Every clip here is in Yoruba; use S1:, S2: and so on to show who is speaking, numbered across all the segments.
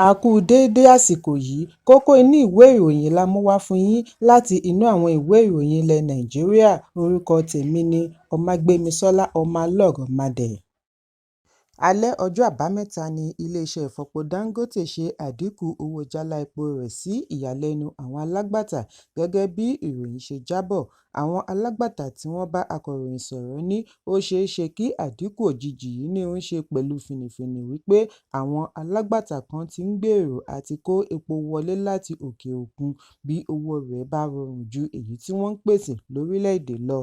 S1: A kú déédé àsìkò yìí. Kókó inú ìwé ìròyìn la mú wá fún yín láti inú àwọn ìwé ìròyìn ilẹ̀ Nàìjíríà. Orúkọ tèmi ni Ọmágbémisọ́lá Ọmọlọ́rọ̀madẹ̀. Alẹ́ ọjọ́ Àbámẹ́ta ní iléeṣẹ́ ìfọpo Dangote ṣe àdínkù owó jálá epo rẹ̀ sí ìyàlẹ́nu àwọn alágbàtà gẹ́gẹ́ bí ìròyìn ṣe jábọ̀. Àwọn alágbàtà tí wọ́n bá akọ̀ròyìn sọ̀rọ̀ ní ó ṣeéṣe kí àdínkù òjijì yìí ní í ṣe pẹ̀lú fínnífínní wípé àwọn alágbàtà kan ti ń gbèrò àti kó epo wọlé láti òkè òkun bí owó rẹ̀ bá rọrùn ju èyí tí wọ́n ń pèsè lórílẹ̀-èdè lọ.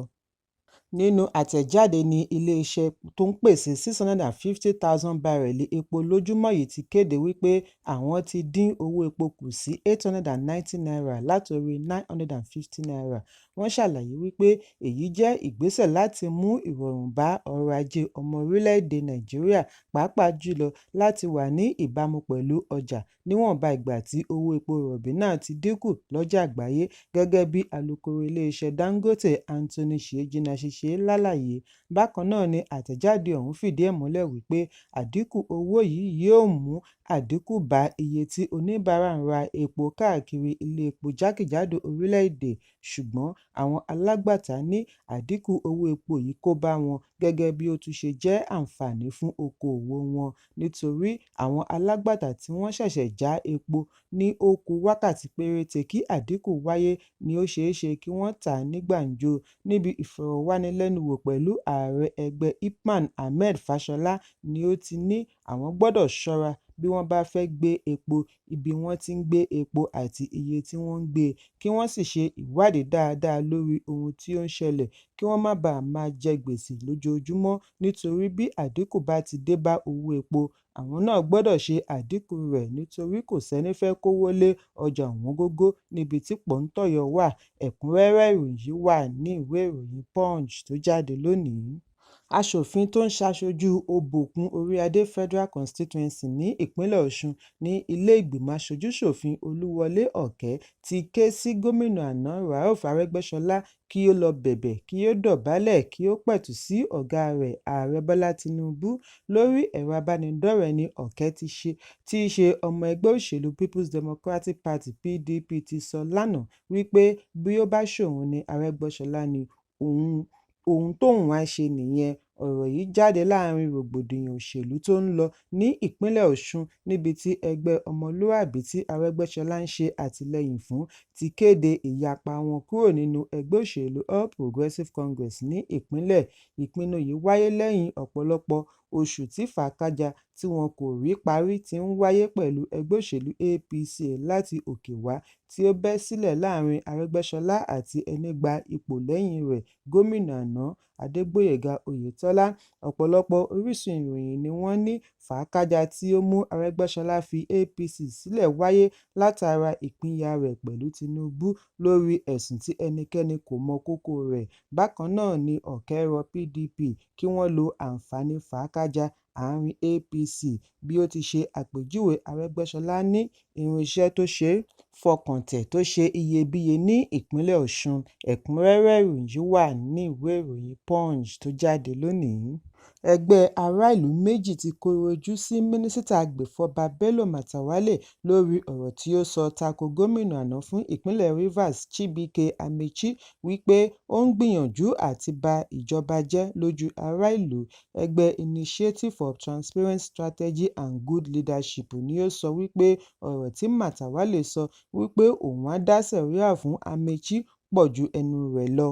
S1: Nínú àtẹ̀jáde ní iléeṣẹ́ tó ń pèsè 650,000 bárẹ́ẹ̀lì epo lójúmọ́ yìí ti kéde wípé àwọn ti dín owó epo kù sí ₦890 látorí ₦950. Wọ́n ṣàlàyé wípé èyí jẹ́ ìgbésẹ̀ láti mú ìrọ̀rùn bá ọrọ̀ ajé ọmọ orílẹ̀-èdè Nàìjíríà, pàápàá jùlọ láti wà ní ìbámu pẹ̀lú ọjà níwọ̀nba ìgbà tí owó epo rọ̀bì náà ti dínkù lọ́jà àgbáyé, gẹ́gẹ́ bí alukoro iléeṣẹ́ Dangote Anthony Chiejina ṣe ṣe lálàyé. Bákan náà ni àtẹ̀jáde ọ̀hún fìdí ẹ̀ múlẹ̀ wípé àdínkù owó yìí yóò mú àdínkù bá iye tí oníbàárà ń ra epo káàkiri ilé epo jákèjádò orílẹ̀-èdè. Ṣùgbọ́n àwọn alágbàtà ní àdínkù owó epo yìí kò bá wọn gẹ́gẹ́ bí ó tún ṣe jẹ́ àǹfààní fún okòòwò wọn, nítorí àwọn alágbàtà tí wọ́n ṣẹ̀ṣẹ̀ já epo ní ó ku wákàtí péréte kí àdínkù wáyé ní ó ṣeéṣe kí wọ́n tà á ní gbàǹjo. Níbi ìfọ̀rọ̀wánilẹ́nuwò pẹ̀lú ààrẹ ẹgbẹ́ IPMAN Ahmed Fashola ni ó ti ní àwọn gbọ́dọ̀ ṣọ́ra bí wọ́n bá fẹ́ gbé epo, ibi wọ́n ti ń gbé epo àti iye tí wọ́n ń gbé e, kí wọ́n sì ṣe ìwádìí dáadáa lórí ohun tí ó ń ṣẹlẹ̀ kí wọ́n má baà máa jẹ gbèsè lójoojúmọ́, nítorí bí àdínkù bá ti dé bá owó epo, àwọn náà gbọ́dọ̀ ṣe àdínkù rẹ̀ nítorí kò sẹ́ni fẹ́ kówó lé ọjà ọ̀wọ́ngógó níbi tí pọ́ńtọ̀yọ̀ wà. Ẹ̀kúnrẹ́rẹ́ ìròyìn yìí wà ní ìwé ìròyìn Punch tó jáde lónìí. Aṣòfin tó ń ṣaṣojú Òbòkun Oríadé Federal Constituency ní ìpínlẹ̀ Ọ̀ṣun ní ilé ìgbìmọ̀ aṣojú-ṣòfin Olúwọlé Ọ̀kẹ́ ti ké sí gómìnà àná Rauf Arẹ́gbẹ́ṣọlá kí ó lọ bẹ̀bẹ̀, kí ó dọ̀bálẹ̀ kí ó pẹ̀tù sí ọ̀gáa rẹ̀ Ààrẹ Bọ́lá Tinubu. Lórí ẹ̀rọ ìbánidọ́rẹ̀ẹ́ ní Ọ̀kẹ́ tí í ṣe ọmọ ẹgbẹ́ òṣèlú Peoples Democratic Party (PDP) ti sọ lánàá wípé bí ó bá ṣòun ní Arẹ́gbẹ́ṣọlá ni, ohun tóun á ṣe nìyẹn. Ọ̀rọ̀ yìí jáde láàárín rògbòdìyàn òṣèlú tó ń lọ ní ìpínlẹ̀ Ọ̀ṣun níbi tí ẹgbẹ́ Ọmọlúàbí tí Arẹ́gbẹ́ṣọlá ń ṣe àtìlẹ́yìn fún ti kéde ìyapa wọn kúrò nínú ẹgbẹ́ òṣèlú All Progressive Congress ní ìpínlẹ̀. Ìpinnu yìí wáyé lẹ́yìn ọ̀pọ̀lọpọ̀ oṣù tí fàákájàá tí wọn kò rí parí ti ń wáyé pẹ̀lú ẹgbẹ́ òṣèlú APC láti òkè wá tí ó bẹ́ sílẹ̀ láàárín Arẹ́gbẹ́ṣọlá àti ẹní gba ipò lẹ́yìn rẹ̀, gómìnà àná Adégbóyèga Oyètọ́lá. Ọ̀pọ̀lọpọ̀ orísun ìròyìn ni wọ́n ní fàákájàá tí ó mú Arẹ́gbẹ́ṣọlá fi APC sílẹ̀ wáyé látara ìpínyà rẹ̀ pẹ̀lú Tinubu lórí ẹ̀sùn tí ẹnikẹ́ni kò mọ kókó rẹ̀. Bákan náà ni Ọ̀kẹ́ rọ PDP kí wọ́n lo àǹfààní fàákájàá àárín APC bí ó ti ṣe àpèjúwe Arẹ́gbẹ́ṣọlá ní irinṣẹ́ tó ṣeé fọkàntẹ̀ tó ṣe iyebíye ní ìpínlẹ̀ Ọ̀ṣun. Ẹ̀kúnrẹ́rẹ́ ìròyìn yìí wà ní ìwé ìròyìn Punch tó jáde lónìí. Ẹgbẹ́ ará ìlú méjì ti kọ̀rọ̀ ojú sí Mínísítà Agbèfọ́ba Bello Matawalle lórí ọ̀rọ̀ tí ó sọ tako gómìnà àná fún ìpínlẹ̀ Rivers Chibuike Amaechi wípé ó ń gbìyànjú àti ba ìjọba jẹ́ lójú ará ìlú. Ẹgbẹ́ Initiative for Transparent Strategy and Good Leadership ni ó sọ wípé ọ̀rọ̀ tí Matawalle sọ wípé òun á dá sẹ̀ríà fún Amaechi pọ̀ ju ẹnu rẹ̀ lọ.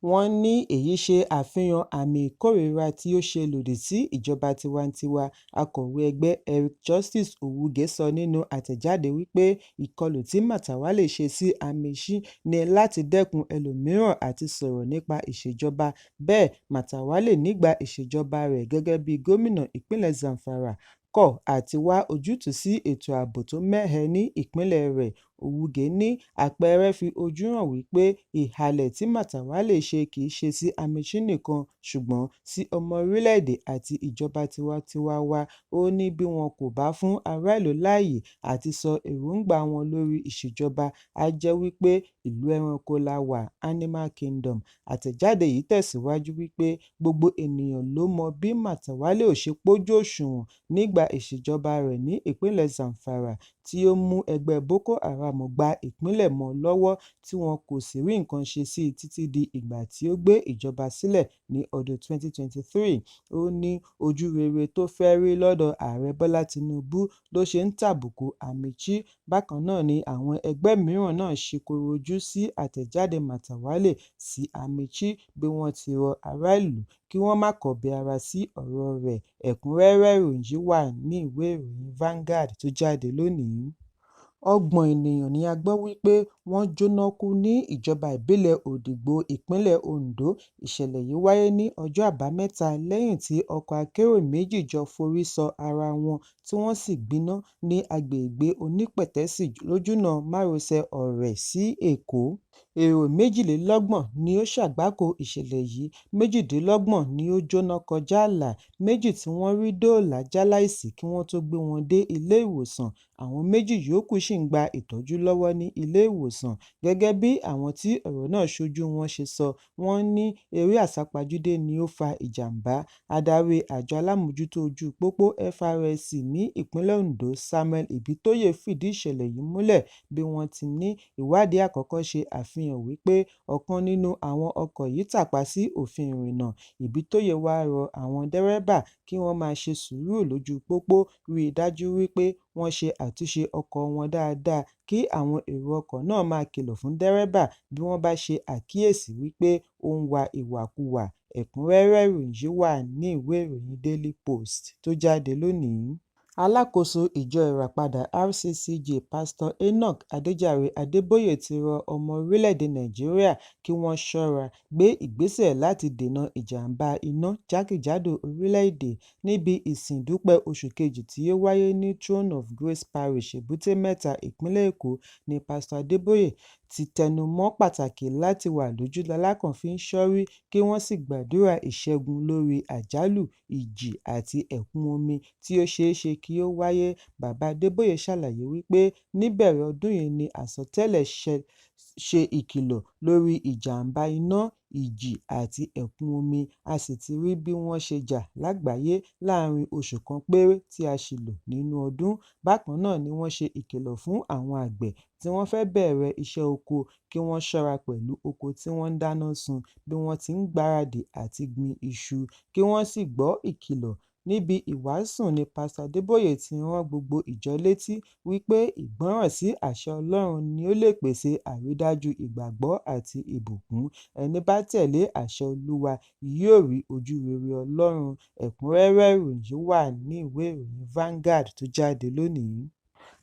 S1: Wọ́n ní èyí ṣe àfihàn àmì ìkórìíra tí ó ṣe lòdì sí ìjọba tiwantiwa. Akọ̀wé ẹgbẹ́ Eric Justice Owuge sọ nínú àtẹ̀jáde wípé ìkọlù tí Matawalle ṣe sí Amaechi ní láti dẹ́kun ẹlòmíràn àti sọ̀rọ̀ nípa ìṣèjọba. Bẹ́ẹ̀ Matawalle nígbà ìṣèjọba rẹ̀ gẹ́gẹ́ bí gómìnà ìpínlẹ̀ Zamfara kọ̀ àti wá ojútùú sí ètò ààbò tó mẹ́hẹ ní ìpínlẹ̀ rẹ̀. Ugwuge ní àpẹẹrẹ fi ojú hàn wípé ìhàlẹ̀ tí Matawalle ṣe kì í ṣe sí Amaechi nìkan ṣùgbọ́n sí ọmọ orílẹ̀-èdè àti ìjọba tiwantiwa wa. Ó ní bí wọn kò bá fún ará-ìlú láyè àti sọ èròńgbà wọn lórí ìṣèjọba á jẹ́ wípé ìlú ẹranko la wà, Animal Kingdom. Àtẹ̀jáde yìí tẹ̀síwájú wípé gbogbo ènìyàn ló mọ bí Matawalle ò ṣe pójú òṣùwọ̀n nígbà ìṣèjọba rẹ̀ ní ìpínlẹ̀ Zamfara tí ó mú ẹgbẹ́ Boko Haram gba ìpínlẹ̀ mọ́ lọ́wọ́ tí wọn kò sì rí nǹkan ṣe sí títí di ìgbà tí ó gbé ìjọba sílẹ̀ ní ọdún 2023. Ó ní ojú rere tó fẹ́ rí lọ́dọ̀ Ààrẹ Bọ́lá Tinubu ló ṣe ń tàbùkù Amaechi. Bákan náà ni àwọn ẹgbẹ́ mìíràn náà ṣe kọ̀rọ̀ ojú sí àtẹ̀jáde Matawalle sí Amaechi bí wọ́n ti rọ ará-ìlú kí wọ́n má kọbi ara sí ọ̀rọ̀ rẹ̀. Ẹ̀kúnrẹ́rẹ́ ìròyìn yìí wà ní ìwé ìròyìn Vanguard tó jáde lónìí. 30 ènìyàn ni a gbọ́ wípé wọ́n jóná kú ní ìjọba ìbílẹ̀ Òdìgbò, ìpínlẹ̀ Ondo. Ìṣẹ̀lẹ̀ yìí wáyé ní ọjọ́ Àbámẹ́ta lẹ́yìn tí ọkọ̀ akérò méjì jọ forí sọ ara wọn tí wọ́n sì gbiná ní agbègbè Onípẹ̀tẹ́sì lójúnà márosẹ̀ Ọ̀rẹ̀ sí Èkó. Èrò 32 ni ó ṣàgbákò ìṣẹ̀lẹ̀ yìí, 28 ni ó jóná kọjá ààlà, méjì tí wọ́n rí dóòlà jáláìsí kí wọ́n tó gbé wọn dé ilé-ìwòsàn, àwọn méjì yòókù sì ń gba ìtọ́jú lọ́wọ́ ní ilé-ìwòsàn. Gẹ́gẹ́ bí àwọn tí ọ̀rọ̀ náà ṣojú wọn ṣe sọ, wọ́n ní eré àsápajúdé ni ó fa ìjàm̀bá. Adarí Àjọ Alámòójútó Ojú Pópó FRSC ní ìpínlẹ̀ Ondo, Samuel Ibitoye fìdí ìṣẹ̀lẹ̀ yìí múlẹ̀ bí wọ́n ti ní ìwádìí àkọ́kọ́ ṣe àfihàn wípé ọ̀kan nínú àwọn ọkọ̀ yìí tàpá sí òfin ìrìnnà. Ibitoye wá rọ àwọn dẹ́rẹ́bà kí wọ́n máa ṣe sùúrù lójú pópó, rí i dájú wípé wọ́n ṣe àtúnṣe ọkọ̀ wọn dáadáa kí àwọn èrò ọkọ̀ náà máa kìlọ̀ fún dẹ́rẹ́bà bí wọ́n bá ṣe àkíyèsí wípé ó ń wa ìwàkuwà. Ẹ̀kúnrẹ́rẹ́ ìròyìn yìí wà ní ìwé ìròyìn Daily Post tó jáde lónìí. Alákòóso Ìjọ Ìràpadà RCCG Pásítọ̀ Enoch Adéjàre Adébóyè ti rọ ọmọ orílẹ̀-èdè Nàìjíríà kí wọ́n ṣọ́ra gbé ìgbésẹ̀ láti dènà ìjàm̀bá iná jákèjádò orílẹ̀-èdè. Níbi ìsìn ìdúpẹ́ oṣù kejì tí ó wáyé ní Throne of Grace Parish, Èbúté Mẹ́ta, Ìpínlẹ̀ Èkó ni Pásítọ̀ Adébóyè ti tẹnu mọ́ pàtàkì láti wà lójú lalákàn fi ń ṣọ́rí kí wọ́n sì gbàdúrà ìṣẹ́gun lórí àjálù, ìjì àti ẹ̀kún omi tí ó ṣeé ṣe kí ó wáyé. Bàbá Adébóyè ṣàlàyé wípé níbẹ̀rẹ̀ ọdún yìí ni àsọtẹ́lẹ̀ ṣe ìkìlọ̀ lórí ìjàm̀bá iná, ìjì àti ẹ̀kún omi, a sì ti rí bí wọ́n ṣe jà lágbàáyé láàárín oṣù kan péré tí a ṣì lò nínú ọdún. Bákan náà ni wọ́n ṣe ìkìlọ̀ fún àwọn àgbẹ̀ tí wọ́n fẹ́ bẹ̀rẹ̀ iṣẹ́ oko kí wọ́n ṣọ́ra pẹ̀lú oko tí wọ́n ń dáná sun bí wọ́n ti ń gbáradì àti gbin iṣu, kí wọ́n sì gbọ́ ìkìlọ̀. Níbi ìwàásù ni Pásítọ̀ Adébóyè ti rán gbogbo ìjọ létí wípé ìgbọ́ràn sí àṣẹ Ọlọ́run ni ó lè pèsè àrídájú ìgbàgbọ́ àti ìbùkún. Ẹní bá tẹ̀lé àṣẹ Olúwa yóò rí ojú rere Ọlọ́run. Ẹ̀kúnrẹ́rẹ́ ìròyìn yìí wà ní ìwé ìròyìn Vanguard tó jáde lónìí.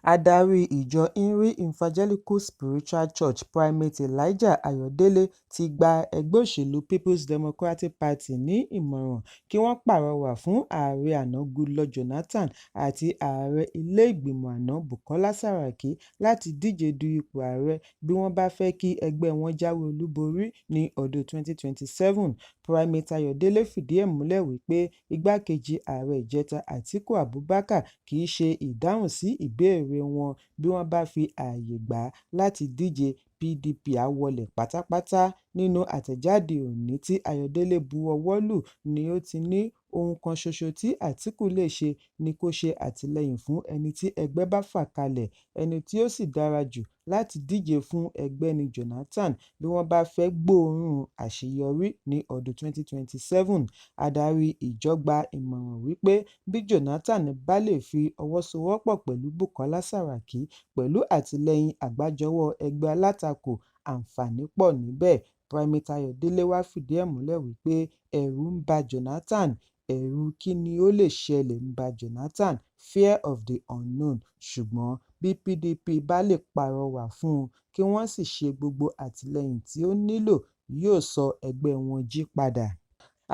S1: Adarí Ìjọ Inri Evangelical Spiritual Church Primate Elijah Ayọ̀délé ti gba ẹgbẹ́ òṣèlú People's Democratic Party ní ìmọ̀ràn kí wọ́n pàrọwà fún ààrẹ àná Goodluck Jonathan àti ààrẹ ilé ìgbìmọ̀ àná Bukola Saraki láti díje du ipò ààrẹ bí wọ́n bá fẹ́ kí ẹgbẹ́ wọn jáwé olúborí ní ọdún 2027. Primate Ayọ̀délé fìdí ẹ̀ múlẹ̀ wípé igbákejì ààrẹ ìjẹta Atiku Abubakar kì í ṣe ìdáhùn sí ìbéèrè wọn bí wọ́n bá fi ààyè gbà á láti díje, PDP á wọlé pátápátá. Nínú àtẹ̀jáde òní tí Ayọ̀délé bu ọwọ́ lù ni ó ti ní ohun kan ṣoṣo tí Àtìkù lè ṣe ni kó ṣe àtìlẹ́yìn fún ẹni tí ẹgbẹ́ bá fà kalẹ̀, ẹni tí ó sì dára jù láti díje fún ẹgbẹ́ ní Jonathan bí wọ́n bá fẹ́ gbóòórùn àṣeyọrí ní ọdún 2027. Adarí ìjọ gba ìmọ̀ràn wípé bí Jonathan bá lè fi ọwọ́ sowọ́pọ̀ pẹ̀lú Bukola Saraki pẹ̀lú àtìlẹ́yìn àgbájọwọ́ ẹgbẹ́ alátakò, àǹfààní pọ̀ níbẹ̀. Primate Ayọ̀délé wá fìdí ẹ̀ múlẹ̀ wípé ẹ̀rù ń ba Jonathan, ẹ̀rù kí ni ó lè ṣẹlẹ̀ ń ba Jonathan, fear of the unknown, ṣùgbọ́n bí PDP bá lè pàrọwà fún un kí wọ́n sì ṣe gbogbo àtìlẹ́yìn tí ó nílò, yóò sọ ẹgbẹ́ wọn jí padà.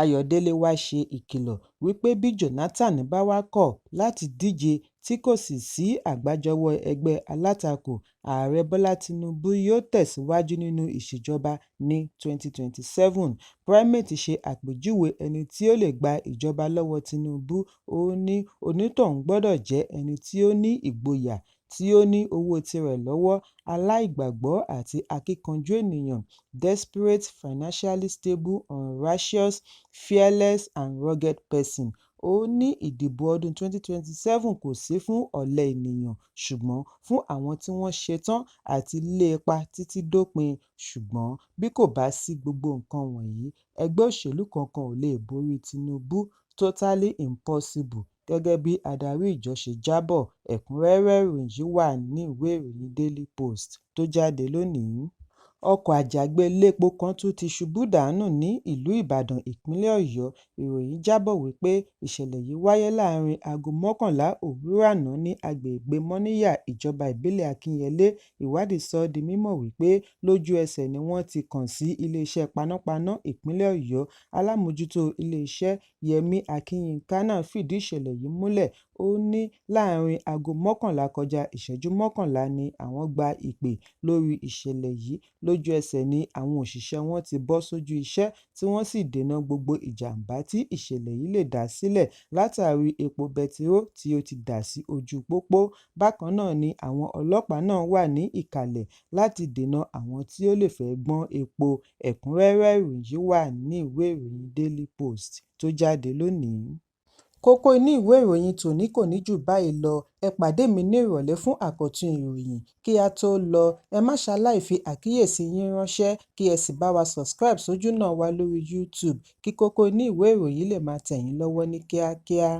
S1: Ayọ̀dẹ̀lẹ̀ wáá ṣe ìkìlọ̀ wípé bí Jonathan bá wàá kọ̀ láti díje tí kò sì sí àgbájọwọ́ ẹgbẹ́ alátakò, Ààrẹ Bọ́lá Tinubu yóò tẹ̀síwájú nínú ìṣèjọba ní 2027. Primate ṣe àpèjúwe ẹni tí ó lè gba ìjọba lọ́wọ́ Tinubu, ó ní onítọ̀hún gbọdọ̀ jẹ́ ẹni tí ó ní ìgboyà, tí ó ní owó tirẹ̀ lọ́wọ́, aláìgbàgbọ́ àti akíkanjú ènìyàn "desperate, financially stable, unrighteous, fearless and rugged person". Ó ní ìdìbò ọdún 2027 kò sí fún ọ̀lẹ ènìyàn ṣùgbọ́n fún àwọn tí wọ́n ṣetán àti lépa títí dópin, ṣùgbọ́n bí kò bá sí gbogbo nǹkan wọ̀nyí, ẹgbẹ́ òṣèlú kankan ò lè borí Tinubu, "totally impossible", gẹ́gẹ́ bí adarí ìjọ ṣe jábọ̀. Ẹ̀kúnrẹ́rẹ́ ìròyìn yìí wà ní ìwé ìròyìn Daily Post tó jáde lónìí. Ọkọ̀ àjàgbé-iléepo kan tún ti ṣubú dànù ní ìlú Ìbàdàn, ìpínlẹ̀ Ọ̀yọ́. Ìròyìn jábọ̀ wípé ìṣẹ̀lẹ̀ yìí wáyé láàárín aago 11 òwúrọ̀ àná ní agbègbè Mọ́níyà, ìjọba ìbílẹ̀ Akinyele. Ìwádìí sọ ọ́ di mímọ̀ wípé lójú ẹsẹ̀ ni wọ́n ti kàn sí iléeṣẹ́ panápaná ìpínlẹ̀ Ọ̀yọ́. Alámòójútó iléeṣẹ́ Yẹmi Akínyinká náà fìdí ìṣẹ̀lẹ̀ yìí múlẹ̀. Ó ní láàárín aago 10:11 ni àwọn gba ìpè lórí ìṣẹ̀lẹ̀ yìí. Lójú ẹsẹ̀ ni àwọn òṣìṣẹ́ wọn ti bọ́ sójú iṣẹ́ tí wọ́n sì dènà gbogbo ìjàm̀bá tí ìṣẹ̀lẹ̀ yìí lè dá sílẹ̀ látàrí epo bẹtiró tí ó ti dà sí ojú pópó. Bákan náà ni àwọn ọlọ́pàá náà wà ní ìkàlẹ̀ láti dènà àwọn tí ó lè fẹ́ gbọ́n epo. Ẹ̀kúnrẹ́rẹ́ ìròyìn yìí wà ní ìwé ìròyìn Daily Post tó jáde lónìí. Kókó inú ìwé ìròyìn tòní kò ní jù báyìí lọ. Ẹ pàdé mi ní ìrọ̀lẹ́ fún àkọ́tún ìròyìn. Kí á tó lọ, ẹ má ṣaláì fi àkíyèsí yín ránṣẹ́ kí ẹ sì bá wa subscribe sójúnà wa lórí YouTube kí kókó inú ìwé ìròyìn lè máa tẹ̀ yín lọ́wọ́ ní kíákíá.